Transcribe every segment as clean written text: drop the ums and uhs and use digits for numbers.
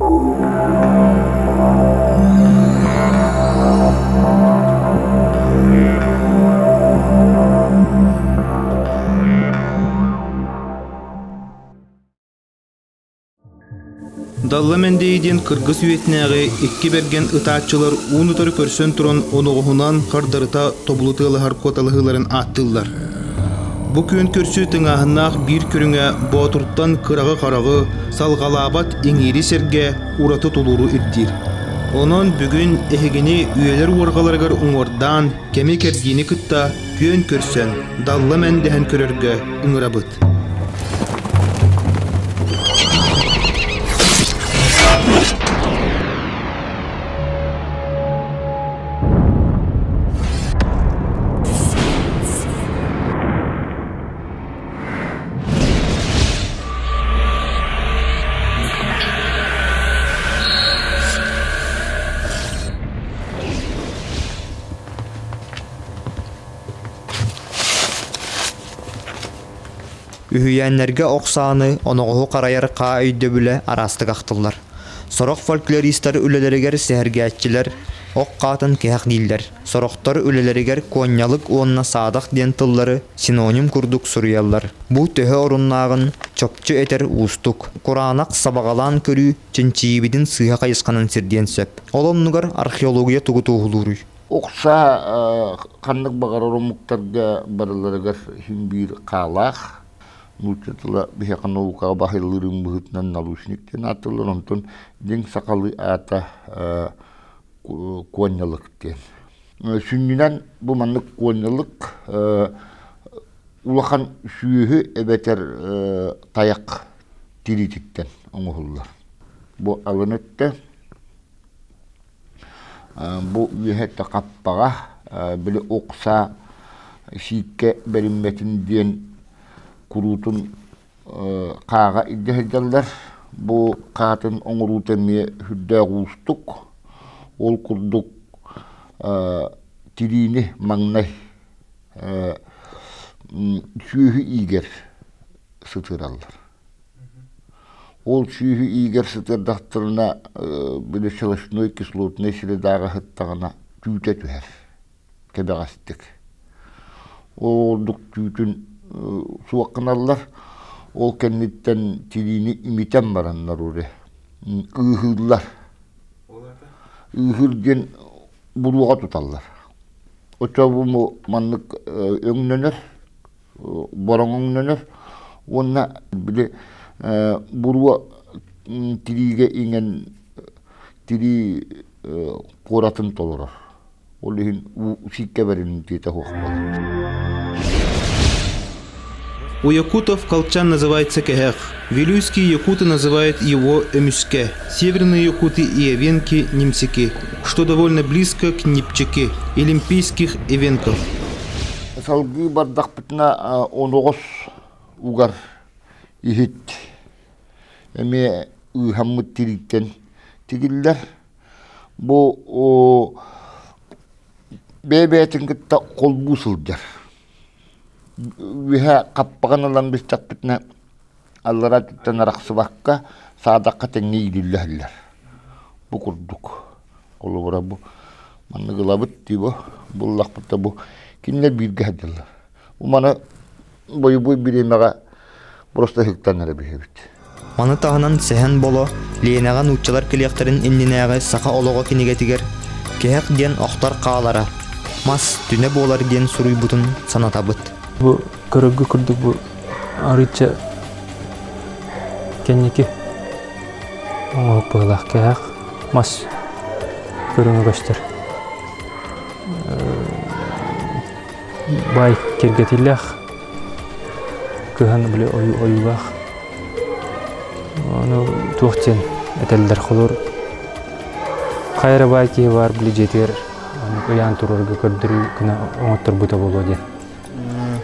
Далла Мэндиэй диэн кыргыс үйэтинээҕи икки бэргэн ытааччылар уун-утары көрсөн туран оноҕоһунан хардарыта тобулу тыалаһар куоталаһыыларын ааттыыллар. Бу күөн көрсүү тыҥааһыннаах биир көрүҥэ Боотуртан кыраҕы-хараҕы, салҕалаабат иҥиири сэргэ ураты тулууру ирдиир. Онон бүгүн эһигини үйэлэр уорҕаларыгар уҥуордаан, кэми-кэрдиини кытта күөн көрсөн, далла мэндэһэн көрөргө ыҥырабыт. Үһүйээннэргэ ох сааны, оноҕоһу харайар хаа өйдөбүлэ араастык ахтыллар. Сорох фольклористар үлэлэригэр сэһэргээччилэр ох хаатын кэһэх дииллэр, сорохтор үлэлэригэр куонньалык уонна саадах диэн тыллары синоним курдук суруйаллар. Бу төһө оруннааҕын чопчу этэр уустук. Кураанах сабаҕалаан көрүү чинчийиибитин сыыһа хайысханан сирдиэн сөп. Ол оннугар археология тугу туоһулууруй? Укса ханнык баҕарар омуктарга барыларыгар син биир хаалаах. Нуучча тыла биһиэхэ наукаҕа баһылыырын быһыытынан научник диэн ааттыыллар, онтон дьиҥ сахалыы аата куонньалык диэн. Сүнньүнэн бу маннык куонньалык улахан сүөһү эбэтэр тайах тириититтэн оҥоһуллар. Бу алын өттө Бу үөһэ хаппаҕа били укса сииккэ бэриммэтин диэн куруутун хааҕа илдьэ сылдьаллар. Бу хаатын оҥоруута эмиэ сүрдээх уустук. Ол курдук тириини маҥнай сүөһү иигэр сытыараллар. Ол сүүһү иигэр сытыардахтарына били щелочной кислотнай средааҕа сыттаҕына түүтэ түһэр кэбэҕэстик. Ол ордук түүтүн суох гыналлар. Ол кэнниттэн тириини имитэн бараннар уже ыыһыыллар. Ыыһыыр диэн буруоҕа туталлар. Оччо маннык өҥнөнөр бороҥ өҥнөнөр уонна били буруо тириигэ иҥэн тирии куоратын толорор. Ол иһин сииккэ бэринтиэтэ суох буолар. У якутов колчан называется кэһэх. Вилюйские якуты называют его эмүске. Северные якуты и эвенки – нимсики, что довольно близко к нипчики, олимпийских эвенков. Салгыы бардахпытына оноҕос угар иһит эмиэ ыыһаммыт тирииттэн тигиллэр. Бу бэйэ-бэйэтин кытта холбуу сылдьар. Үөһэ хаппаҕын ылан билсэхпитинэ аллара өттүттэн арахсыбакка саадахха тэҥҥэ иилиллэһэллэр. Бу курдук. Холобура бу маннык ылабыт дии бу буллахпыта бу кинилэр бииргэ сылдьаллар. Бу маны бойобуой бириэмэҕэ просто ыһыктан эрэ биһэбит. Маны таһынан Сэһэн Боло Лиэнэҕэ нууччалар кэлиэхтэрин иннинээҕи саха олоҕо кинигэтигэр «Кэһэх диэн охтор хаалара, мас түнэ буолар» диэн суруйбутун санатабыт. Бу көрөргө курдук бу арыычча кэнники оҥоһук быһыылаах кэһэх мас көрүҥэ көстөр. Баай киргэтиилээх кыһан били ойуулаах. Ону туох диэн этэллэр холур хайа эрэ баай киһи баар били дьиэтигэр ыйаан турарга көрдөрүү гына оҥотторбута буолуо диэн.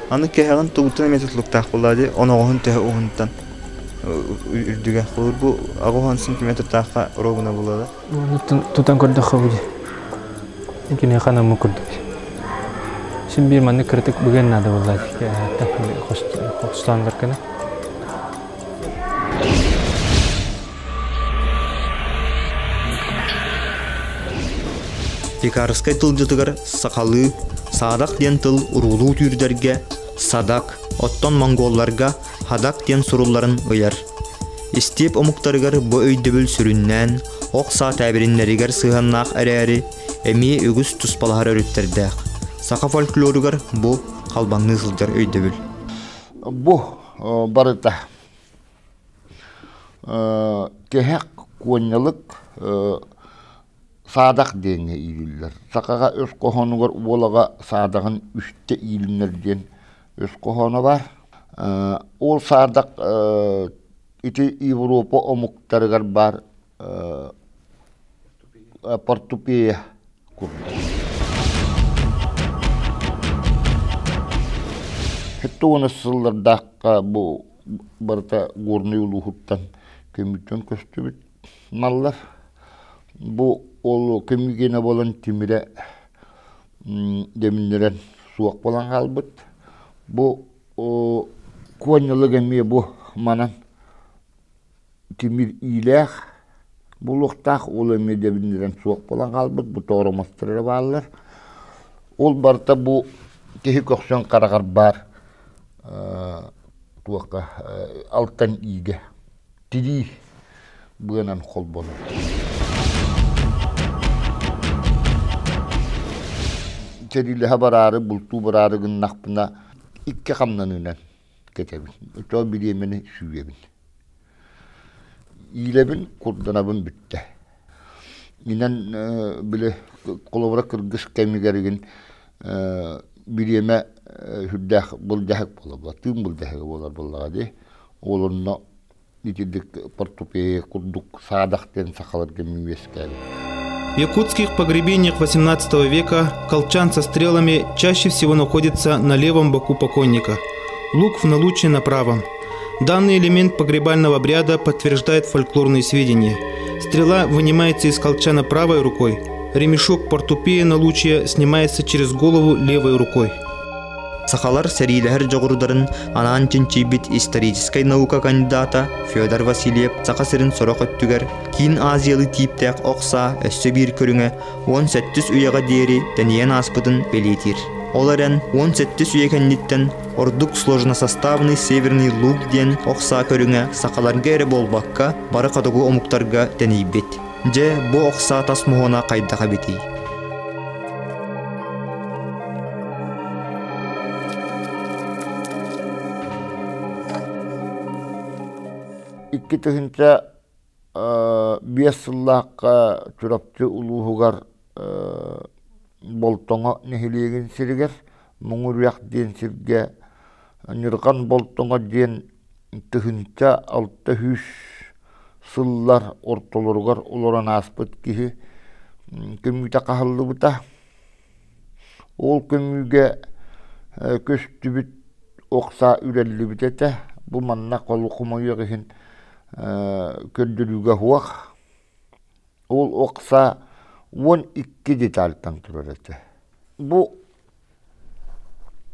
Аны кэһэҕин тугуттан эмиэ тутулуктаах буоллаа дии, оноҕоһун төһө уһунтан үрдүгэ. Холобур бу 80 сантиметрдаахха ровно буолуода. Тутан көрдөххө бу дии. Киниэхэ анаммыт курдук. Син биир маннык кыратык быгыан наада буоллаа дии. Хостоон гына. Пекарскай тылдьытыгар сахалыы саадах диэн тыл уруулуу түүрдэргэ садак, оттон монголларга хадак диэн сурулларын ыйар. Истиэп омуктарыгар бу өйдөбүл сүрүннээн ох саа тээбириннэригэр сыһыаннаах эрээри, эмиэ үгүс туспалаһар өрүттэрдээх. Саха фольклоругар бу халбаҥныы сылдьар өйдөбүл. Бу барыта кэһэх куонньалык саадах диэҥҥэ иилиллэр. Сахаҕа өс хоһоонугар уолаҕа саадаҕын үстэ иилинэр диэн өс хоһооно баар. Ол саадах ити Европа омуктарыгар баар портупея курдук. Сэттэ сыллардаахха бу барыта Горнай улууһуттан көмүттэн көстүбүт маллар. Бу ол көмүгэнэ буолан тимирэ дэминнэрэн суох буолан хаалбыт. Бу куонньалык эмиэ бу манан тимир иилээх буолуохтаах, ол эмиэ дэбиннэрэн суох буолан хаалбыт, бу тоҕоромостор эрэ бааллар. Ол барыта бу киһи көхсөн хараҕар баар туохха алтан иигэ тирии быанан холбонор. Сэриилэһэ бараары, бултуу бараары гыннахпына икки хамнаныынан кэтэбин. Оччоҕо бириэмэни сүүйэбин. Иилэбин, курданабын бүттэ. Инэн били холобура кыргыс кэмигэр игин бириэмэ сүрдээх былдьаһык буолар, тыын былдьаһыга буолар буоллаҕа дии. Ол онно итирдик портупея курдук саадах диэн сахаларга үөскээбит. В якутских погребениях XVIII века колчан со стрелами чаще всего находится на левом боку покойника, лук в налучье на правом. Данный элемент погребального обряда подтверждает фольклорные сведения. Стрела вынимается из колчана правой рукой, ремешок портупея налучья снимается через голову левой рукой. Сахалар сэриилэһэр дьоҕурдарын анаан чинчийбит историческай наука кандидата Федор Васильев Саха сирин сорох өттүгэр Киин Азиялыы тииптээх ох саа өссө биир көрүҥэ 17 үйэҕэ диэри тэнийэн ааспытын бэлиэтиир. Ол эрэн 17 үйэ кэнниттэн ордук сложносоставный северный лук диэн ох саа көрүҥэ сахаларга эрэ буолбакка бары хотугу омуктарга тэнийбит. Дьэ, бу ох саа тас моһуона хайдах эбитий? Икки тыһыынча биэс сыллаахха Чурапчы улууһугар Болтоҥо нэһилиэгин сиригэр Муҥуруйах диэн сиргэ Ньырҕан Болтоҥо диэн 1600 сыллар ортолоругар олорон ааспыт киһи көмүүтэ хаһыллыбыта. Ол көмүүгэ көстүбүт ох саа үрэллибит этэ. Бу манна хомойуох иһин көрдөрүүгэ суох. Ол ох саа 12 детальтан турар этэ. Бу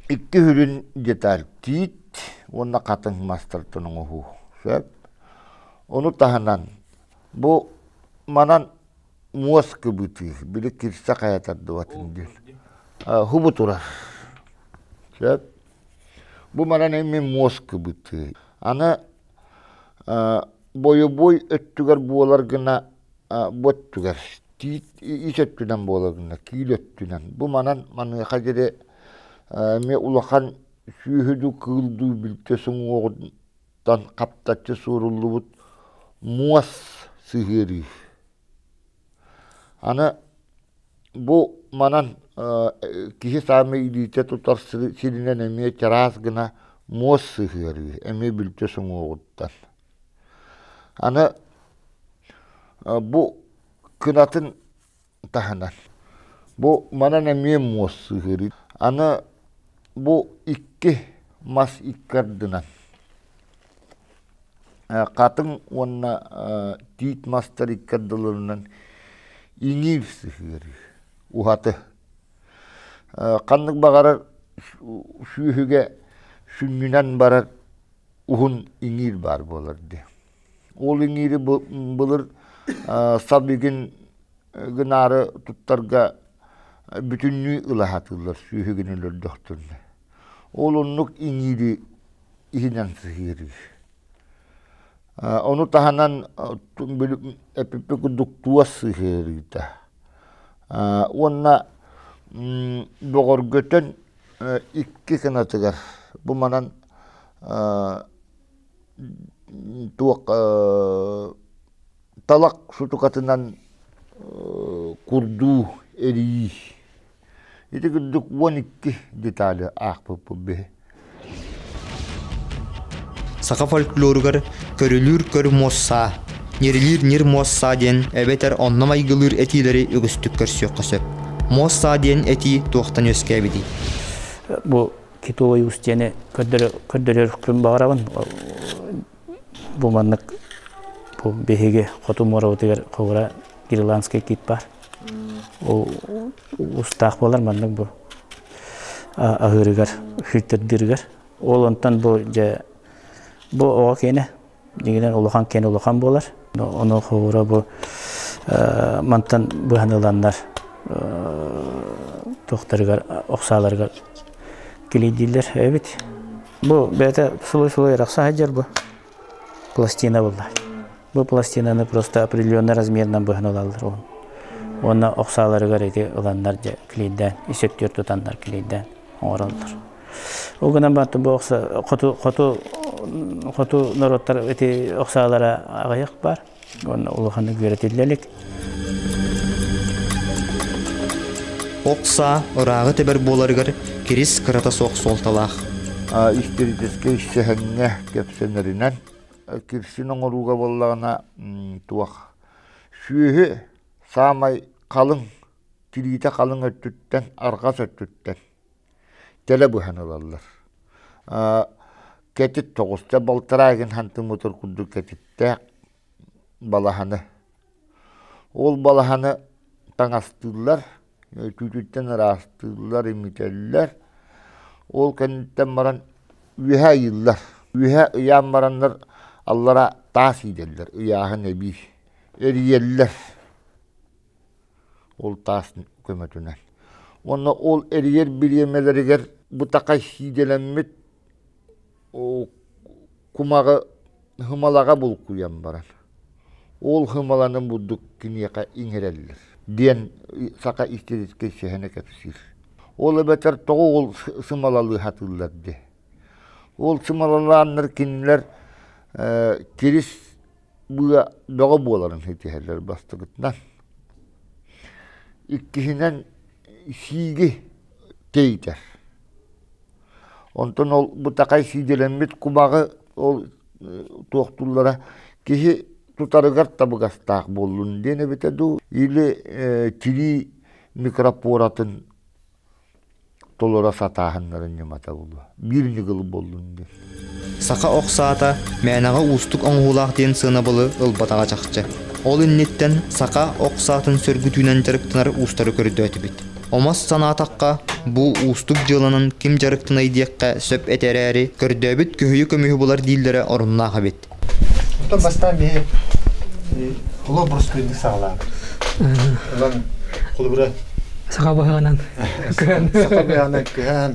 икки сүрүн деталь тиит уонна хатыҥ мастартан оҥоһуу сөп. Ону таһынан бу манан муос кыбытыы, били кирсэ хайа тардыбатын диэн хубу турар. Сөп. Бу манан эмиэ муос кыбытыы. Аны бойобуой өттүгэр буолар гына бу өттүгэр тиит ис өттүнэн буолар гына киил өттүнэн. Бу манан маныаха диэри эмиэ улахан сүөһү дуу кыыл дуу бүлтэ суҥуоҕуттан хаптаччы суоруллубут муос сыһыарыы. Аны бу манан киһи саамай илиитэ тутар сиринэн эмиэ чараас гына муос сыһыарыы эмиэ бүлтэ суҥуоҕуттан. Аны бу кынатын таһынан бу манан эмиэ муос сыһыарыы. Аны бу икки мас икки ардынан хатыҥ уонна тиит мастар икки ардыларынан иҥиир сыһыарыы уһаты. Ханнык баҕарар сүөһүгэ сүнньүнэн барар уһун иҥиир баар буолар дии. Ол иҥиири былыр сабигин гынаары туттарга бүтүннүү ыла сатыыллар сүөһүгүн өлөрдөхтөрүнэ. Ол оннук иҥиири иһинэн сыһыарыы. Ону таһынан эпиппит курдук туос сыһыарыыта. Уонна бөҕөргөтөн икки кынатыгар бу манан туох талах сутукатынан курдуу эрийии. Ити курдук 12 детали аахпыппыт биһи. Саха фольклоругар көрүлүүр көр муоссаа, ньирилиир ньир муоссаа диэн эбэтэр онно майгылыыр этиилэри үгүстүк көрсүөххэ сөп. Муоссаа диэн этии туохтан үөскээбитий? Бу китовый уус диэни көрдөрөр баҕарабын. Бу маннык бу биһиги хоту муорабытыгар ховура гренландский кит бар. Ол устаах буолар маннык бу аһыырыгар, фильтрдииригэр. Ол онтон бу дьэ бу оҕо киэнэ дьиҥинэн улахан киэнэ улахан буолар. Ону ховура бу мантан быһан ыланнар туохтарыгар охсааларыгар килийдииллэр эбит. Бу бэйэтэ сылы-сылы арахса сылдьар бу пластина буолла. Бу пластинаны просто определенный размерынан быһан ылаллар. Уонна охсааларыгар ити ыланнар дьэ клейдээн, исөттүөр тутаннар клейдээн оҥороллор. Ол гынан баран бу охса хоту хоту хоту норуоттар ити охсаалара аҕыйах бар. Уонна улаханнык үөрэтиллэ илик. Ох саа ырааҕы тэбэр буоларыгар кирис кырата суох суолталаах. Историческай сэһэҥҥэ кэпсэнэринэн кирсин оҥорууга буоллаҕына туох сүөһү саамай халыҥ тириитэ халыҥ өттүттэн арҕас өттүттэн тэлэ быһан ылаллар. Кэтит тоҕуста балтараа гын хантымытыр курдук кэтиттээх балаһаны. Ол балаһаны таҥастыыллар, түүтүттэн ыраастыыллар, имитэллэр. Ол кэнниттэн баран үөһэ ыйыыллар. Үөһэ ыйаан бараннар аллара таас иидэллэр, ыйааһын эбии. Эрийэллэр. Ол таас көмөтүнэн. Уонна ол эрийэр бириэмэлэригэр бытахай сиидэлэммит кумаҕы хымалаҕа булкуйан баран, ол хымаланы бурдук киниэхэ иҥэрэллэр диэн саха историческай сэһэнэ кэпсиир. Ол эбэтэр тоҕо ол сымалалыы сатыыллар дии. Ол сымалалааннар кинилэр кирис быа бөҕө буоларын ситиһэллэр бастакытынан. Иккиһинэн сииги тэйитэр. Онтон ол бытахай сиидэлэммит кумаҕы ол туохтууллара киһи тутарыгар табыгастаах буоллун диэн эбитэ дуу или тирии микропоратын толоро сатааһыннарын ньымата буолуо. Биир ньыгыл буоллун диэн. Саха ох саата мээнэҕэ уустук оҥоһуулаах диэн сыанабылы ылбатаҕа чахчы. Ол инниттэн саха ох саатын сөргүтүүнэн дьарыктанар уустары көрдөөтүбүт. Омос санаатахха, бу уустук дьыаланан ким дьарыктанай диэххэ сөп этэ эрээри, көрдөөбүт көһүйү көмүһү булар дииллэрэ оруннаах эбит. Оттон бастаан биһи олох боростуойдук саҕалаабыт. Ылан холобура Саха быһаҕынан кыһан. Саха быһаҕынан кыһан.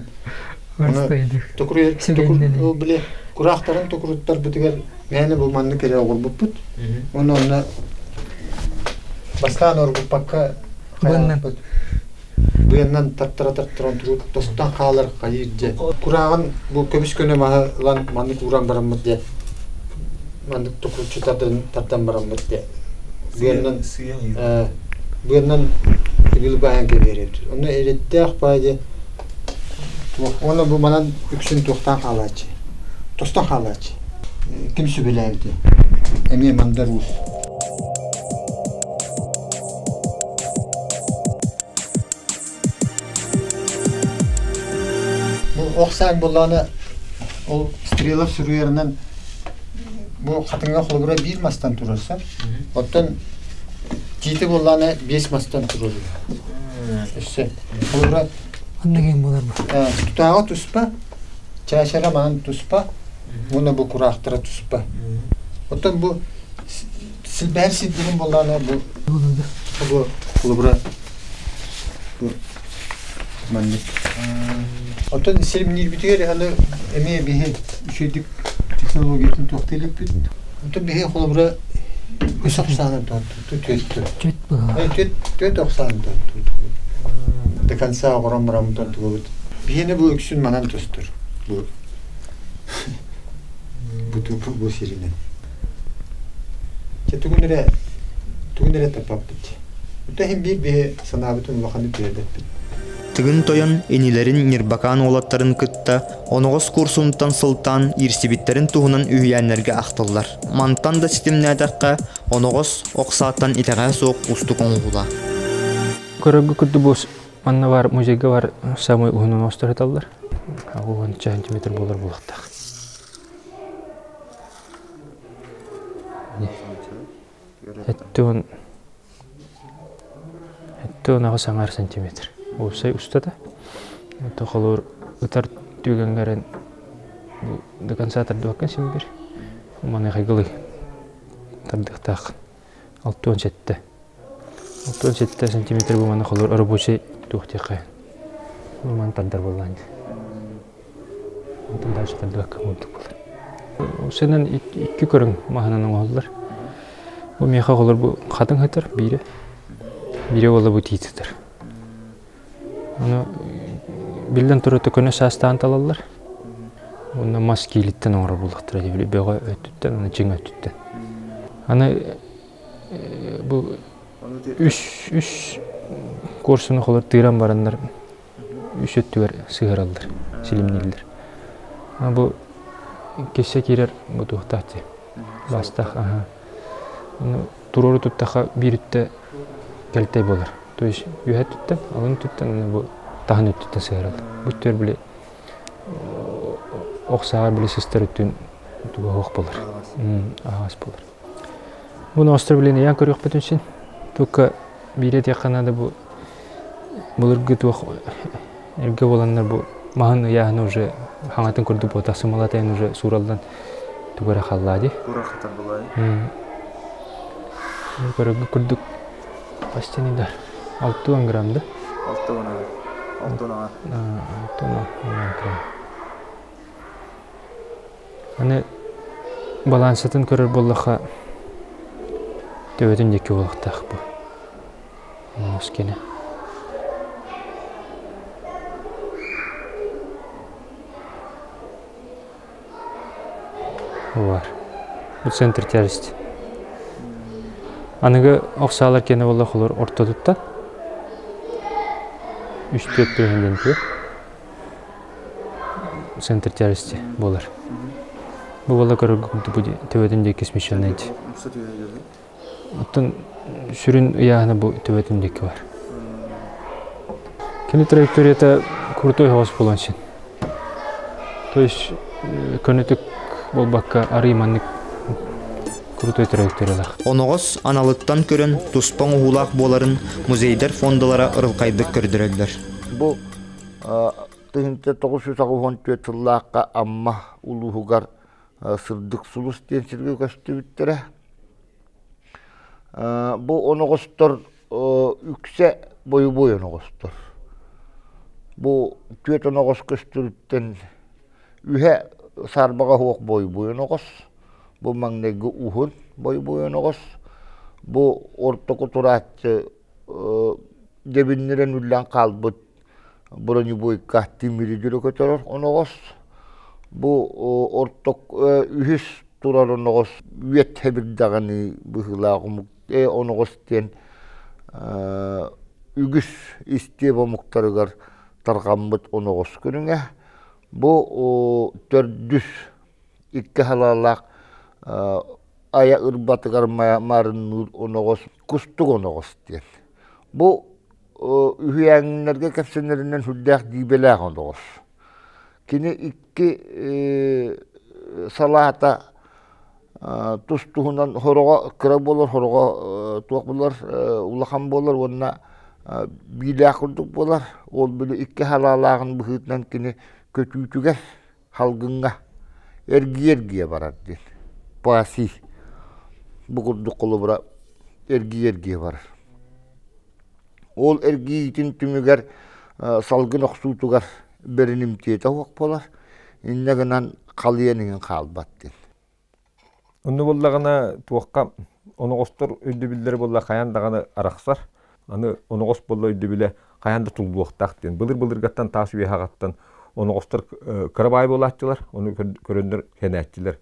Ол били кураахтарын токуруттарбытыгар мээнэ бу маннык эрэ оҕурбуппут. Уонна онно бастаан оргуппакка хайааппыт. Быаннан тартара тартаран туруу тостон хаалар хайыыр дьэ. Курааҕын бу көбүс көнө маһы ылан маннык ууран бараммыт дьэ. Маннык токуруччу тардан тардан бараммыт дьэ. Быаннан быаннан тигил баайан кэбиэрэбит. Онно эреттээх баай дьэ уонна бу манан үксүн туохтаан хаалааччы. Тостон хаалааччы. Ким сүбэлээбитэ? Эмиэ Мандар Уус. Бу ох саак буоллаҕына ол Стрелов суруйарынан бу хатыҥҥа холобура биир мастан турарса, оттон тиити буоллаҕына биэс мастан турар. Өссө холобура Онно киэн буолар бу. Тутааҕа туспа, чаачара маҥан туспа, уонна бу кураахтара туспа. Оттон бу силбэһэр сирдэрин буоллаҕына бу бу холобура бу Маннык. Оттон силимниирбитигэр аны эмиэ биһи үчүгдүк технологиятын туохта иликпит. Оттон биһи холобура үс охсаанан тутту түөттү. Түөт быһа. Түөт түөт охсаанан тутту. До конца оҕорон бараммытан тугубут. Биһини бу үксүн манан тостор. Бу бу бу сиринэн. Чэ тугун эрэ тугун эрэ таппаппыт. Оттон иһин биир биһи санаабытын улаханнык түһэрбэппит. Тыгын Тойон инилэрин Ньырбакаан уолаттарын кытта оноҕос курсунтан сылтаан иирсибиттэрин туһунан үһүйээннэргэ ахтыллар. Мантан да ситимнээтэххэ, оноҕос ох сааттан итэҕэһэ суох устук оҥоһула. Көрөргө курдук бу манна бар музейга бар самый уһун оноҕостор сыталлар. Уон сантиметр буолар буолуохтаах. Эттион 78 аҥаар сантиметр. Уопсай устата. Холуур ытар түгэҥҥэрин до конца тардыбаккын син бир. Маныаха гылый тардыахтаах. 67. 67 сантиметр бу маны холуур рабочий туох диэххэ. Маны тардар буоллаан. Онтон дальше тардыбакка курдук буолар. Сенен икки көрүҥ маһынан оҥоһуллар. Бу миэхэ оҕолор бу хатыҥ сытар биирэ. Биирэ уола бу тиит сытар. Ону биллэн турар төкөнө саастаан талаллар. Уонна мас киилиттэн оҥорор буоллахтара дии бөҕө өттүттэн уонна чиҥ өттүттэн. Аны бу үс үс куорсуну холор тыыран бараннар үс өттүгэр сыһыараллар, силимнииллэр. Бу кессе киирэр бу туохтаах дии. Бастах, аха. Туруору туттаха биир үттэ кэлтэй буолар. То есть үөһэ өттүттэн, алын өттүттэн, аны бу таһын өттүттэн сыһыараллар. Бу өттүгэр били ох сааҕар били сыстар өттүн туга оһох буолар. Аһаҕас буолар. Бу ноостор билин ыйаан көрүөхпүтүн син. Только биирэ этиэххэ наада бу былыргы туох эргэ буоланнар бу маһын ыйааһына уже хаҥатын курдук буотах сымалатайын уже суураллан тугу эрэ халлаа дии. Курахтар булай. Көрөргө курдук почти да 60 грамм да? 60 60 60 грамм. Аны балансатын көрөр буоллахха төбөтүн диэки буолуохтаах бу. Муус кини. Бар. Бу центр тяжести. Аныгы охсаалар киэнэ буолла холор ортотуттан. Үс түөрт түһүн диэн центр тяжести буолар. Бу буола көрөргө бу төбөтүн диэки смещенный. Оттон сүрүн ыйааһына бу төбөтүн диэки бар. Кини траекторията крутой хаос буолан син. То есть көнөтүк буолбакка арый маннык крутой траекториялаах. Оноҕос аналыттан көрөн туспа оҥоһуулаах буоларын музейдар фондалара ырылхайдык көрдөрөллөр. Бу 1994 сыллаахха Амма улууһугар Сырдык сулус диэн сиргэ көстүбүттэрэ. Бу оноҕостор үксэ бойобуой оноҕостор. Бу түөрт оноҕос көстөрүттэн үһэ саарбаҕа суох бойобуой оноҕос, бу маҥнайгы уһун бойобуой оноҕос, бу ортоку турааччы дьэбиннирэн үллэн хаалбыт бронебойка тимири дьүрү көтөрөр оноҕос бу орток үһүс турар оноҕос үөт хэбирдэҕини быһыылаах омук оноҕос диэн үгүс истиэп омуктарыгар тарҕаммыт оноҕос көрүҥэ бу төрдүс икки халаалаах айа ырбатыгар маарынныыр оноҕос кустук оноҕос диэн бу үһүйээҥнэргэ кэпсэнэринэн сүрдээх дьиибэлээх оноҕос. Кини икки салаата тус-туһунан хороҕо кыра буолар, хороҕо туох буолар, улахан буолар уонна биилээх курдук буолар. Ол били икки салаалааҕын быһыытынан кини көтүүтүгэр халгыҥҥа эргийэ-эргийэ барар диэн. Паси бу курдук холобура эргийэ-эргийэ барар. Ол эргийиитин түмүгэр Салгын охсуутугар бэринимтиэтэ суох буолар. Инньэ гынан халыйан иҥин хаалбат диэн. Онно буоллаҕына туохха оноҕостор өйдөбүллэрэ буолла хайаан даҕаны арахсар. Аны оноҕос буолла өйдөбүлэ хайаан да туллуохтаах диэн. Былыр-былыргаттан таас үйэ аҕаттан оноҕостор кыра баай буолааччылар, ону көрөннөр сэнээччилэр.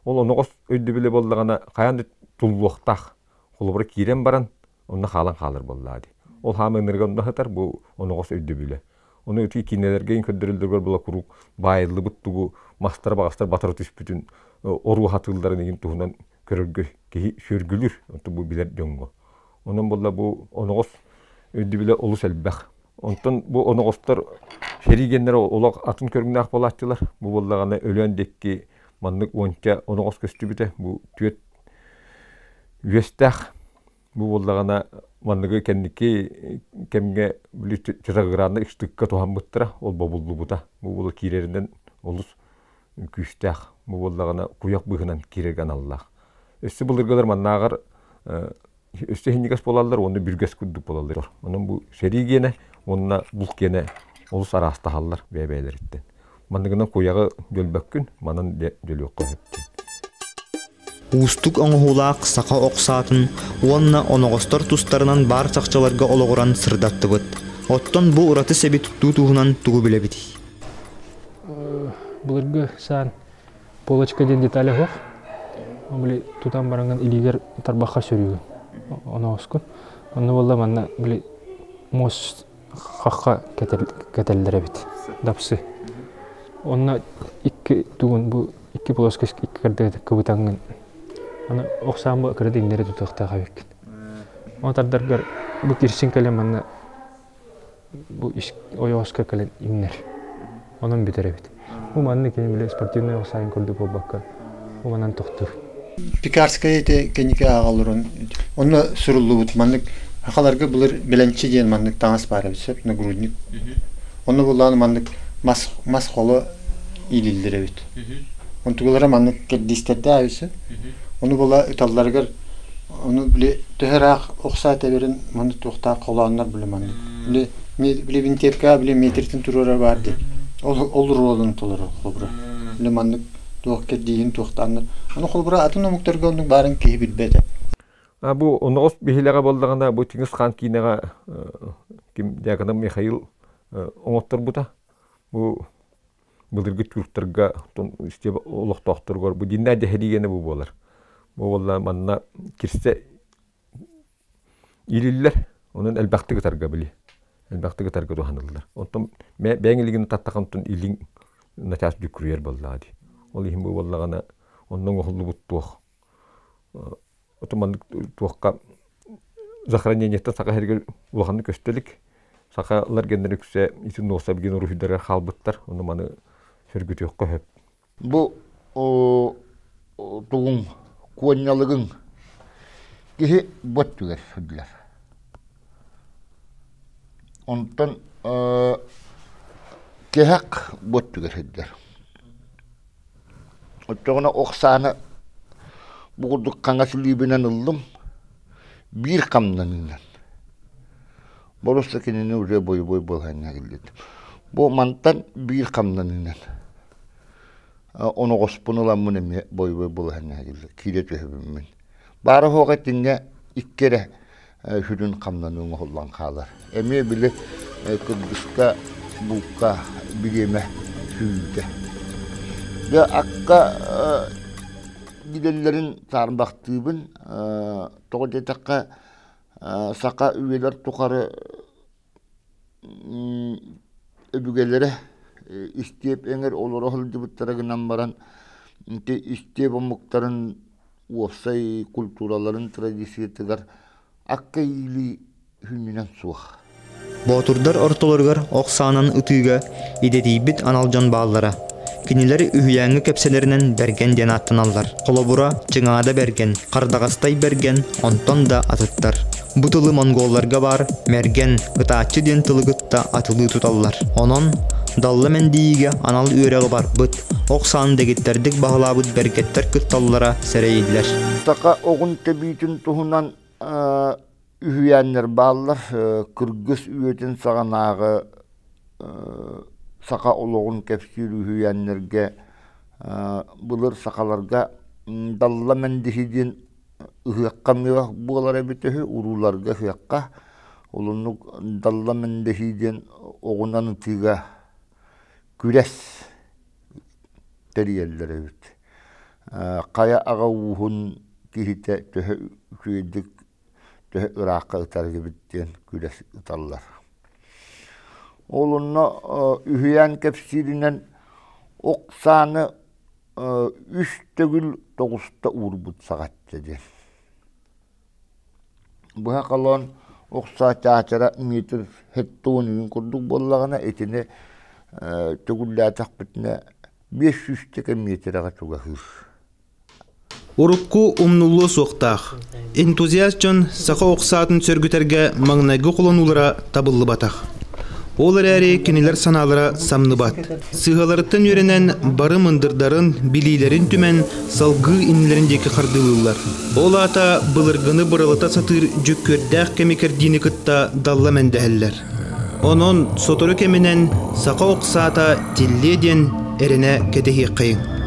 Ол оноҕос өйдөбүлэ буоллаҕына хайаан да туллуохтаах. Холобура киирэн баран онно хаалан хаалар буоллаа дии. Ол хаама ынырыга онно сытар бу оноҕос өйдөбүлэ. Ону ити киинэлэргэ көрдөрүллэригэр була куруук баайыллыбыт тугу мастар баҕастар батары түспүтүн оруоһатыылларын игин туһунан көрөргө киһи сүөргүлүүр онтон бу билэр дьоҥҥо. Онон буолла бу оноҕос өйдөбүлэ олус элбэх. Онтон бу оноҕостор сэрии геннэрэ олох атын көрүҥнээх буолааччылар. Бу буоллаҕына Өлөөн диэки маннык уонча оноҕос көстүбүтэ. Бу түөрт үөстээх. Бу буоллаҕына манныгы кэнники кэмҥэ били Чатагыраанна ыстыкка туһаммыттара, ол бобуллубута. Бу буола киирэринэн олус күүстээх. Бу буоллаҕына куйах быыһынан киирэргэ аналлаах. Өссө былыргылар маннааҕар өссө иһинньигэс буолаллар уонна бүргэс курдук буолаллар. Онон бу сэрии гиэнэ уонна булт гиэнэ олус араастаһаллар бэйэ-бэйэлэриттэн. Манныгынан куйаҕы дьөлбөккүн, манан дьөлүөххэ сөп. Уустук оҥоһуулаах саха ох саатын уонна оноҕостор тустарынан баар чахчыларга олоҕуран сырдаттыбыт. Оттон бу ураты сэби туттуу туһунан тугу билэбитий? Былыргы саан полочка диэн деталя суох. Били тутан бараҥҥын илиигэр тарбахха сүрүүгүн оноҕоскун. Онно буолла манна били муос хахха кэтэллэр эбит. Дапсы. Онно икки тугун бу икки плоскость икки кырдыгы кыбытаҥҥын аны ох саамба кыра иҥнэри тутуохтаах эбиккин. Ону тардаргар бу кирсин кэлэн манна бу ойоҕоско кэлэн иҥнэр. Онон бүтэр эбит. Бу манна кини били спортивнай ох саайын курдук буолбакка бу манан тохтуур. Пекарская ити кэнники ааҕалларын онно суруллубут маннык сахаларга былыр билэнчи диэн маннык таҥас баар эбит сөп нагрудник онно буллаан маннык мас мас холо иилиллэр эбит онтугулара маннык кэрдиистэрдээх эбит сөп ону була ыталларыгар ону били төһө ыраах охсаа тэбэрин маннык туохтаах холооннор били маннык били били винтиэпкэ били метритин туруорар баар дии ол ол ролун толорор холобура били маннык туох кэрдииһин туохтааннар ону холобура атын омуктарга оннук баарын киһи билбэт А бу оноҕос биһилэҕэ буоллаҕына бу Чингис хаан киинэҕэ ким Дьяконов Михаил оҥотторбута. Бу былыргы тюрктарга олохтоохторугар бу диннээх дэһэлиигэнэ бу буолар. Бу буолла манна кирсэ Иилиллэр, онон элбэхтик ытарга били. Элбэхтик ытарга туһаныллар. Онтон бэйэҥ илигин таттахан онтон илиҥ начаас дьүккүрүйэр буоллаҕа дии. Ол иһин бу буоллаҕына онно оҥоһуллубут туох оту маннык туохха захоронениеттан саха сиригэр улаханнык көстө илик. Сахалар геннэр үксэ ити нуосабгин уруһуйдарыгар хаалбыттар. Ону маны сөргүтүөххэ сөп. Бу тугуҥ куонньалыгыҥ киһи бу өттүгэр сылдьар. Онтон киһэх бу өттүгэр сылдьар. Оччоҕуна ох сааны бу курдук хаҥас илиибинэн ыллым, биир хамнаныынан. Боруоста кинини уже бойобуой буолан кэлбит. Бу мантан биир хамнаныынан оноҕоспун ыламмын эмиэ бойобуой буолан киирэ түһэбин. Баара суоҕа итиннэ икки эрэ сүрүн хамнаныы оҥоһуллан хаалар. Эмиэ били кыргыска булка бириэмэ сүүйүүтэ. Дьэ акка билэллэрин саарбахтыыбын. Тоҕо диэтэххэ Саха үйэлэр тухары өбүгэлэрэ истиэп эҥэр олоро сылдьыбыттара гынан баран ити истиэп омуктарын уопсай культураларын традициятыгар акка иилии сүнньүнэн суох. Боотурдар ортолоругар ох саанан ытыыга идэтийбит анал дьон бааллара. Кинилэр үһүйээҥҥэ кэпсэлэринэн Бэргэн диэн ааттаналлар. Холобура, Чыҥаада Бэргэн, Хардаҕастай Бэргэн, онтон да атыттар. Бу тылы монголларга баар Мэргэн, ытааччы диэн тылы кытта атылыы туталлар. Онон Далла Мэндийиигэ анал үөрэҕи барбыт, ох сааны дэгиттэрдик баһылаабыт бэргэттэр кытталлара сэрэйиллэр. Саха оҕун тэбиитин туһунан үһүйээннэр бааллар. Кыргыс үйэтин саҕанааҕы Саха олоҕун кэпсиир үһүйээннэргэ былыр сахаларга Далла Мэндиһи диэн ыһыахха мыах буолар эбит үһү, урууларга ыһыахха. Олуннук Далла Мэндиһи диэн оҕунан ытыыга күрэс тэрийэллэр эбит. Хайа аҕа ууһун киһитэ төһө үчүгэйдик төһө ыраахха ытар эбит диэн күрэс ыталлар. Ол онно үһүйээн кэпсииринэн ох сааны үс төгүл тоҕуста уурбут саҕачча диэн. Быһа холоон ох саа чаачара метр хеттуон үһүн курдук буоллаҕына итини төгүллээтэхпитинэ 500 метрэҕэ чугаһыыр. Урукку умнуллуо суохтаах. Энтузиаст дьон саха ох саатын сөргүтэргэ маҥнайгы холонуулара табыллыбатах. Ол эрээри кинилэр санаалара самныбат. Сыыһаларыттан үөрэнэн бары мындырдарын, билиилэрин түмэн салгыы иннилэрин диэки хардыылыыллар. Ол аата былыргыны быралата сатыыр дьүккүөрдээх кэми кэрдиини кытта далла мэндэһэллэр. Онон сотору кэминэн саха ох саата тиллиэ диэн эрэнэ кэтэһиэххэйиҥ.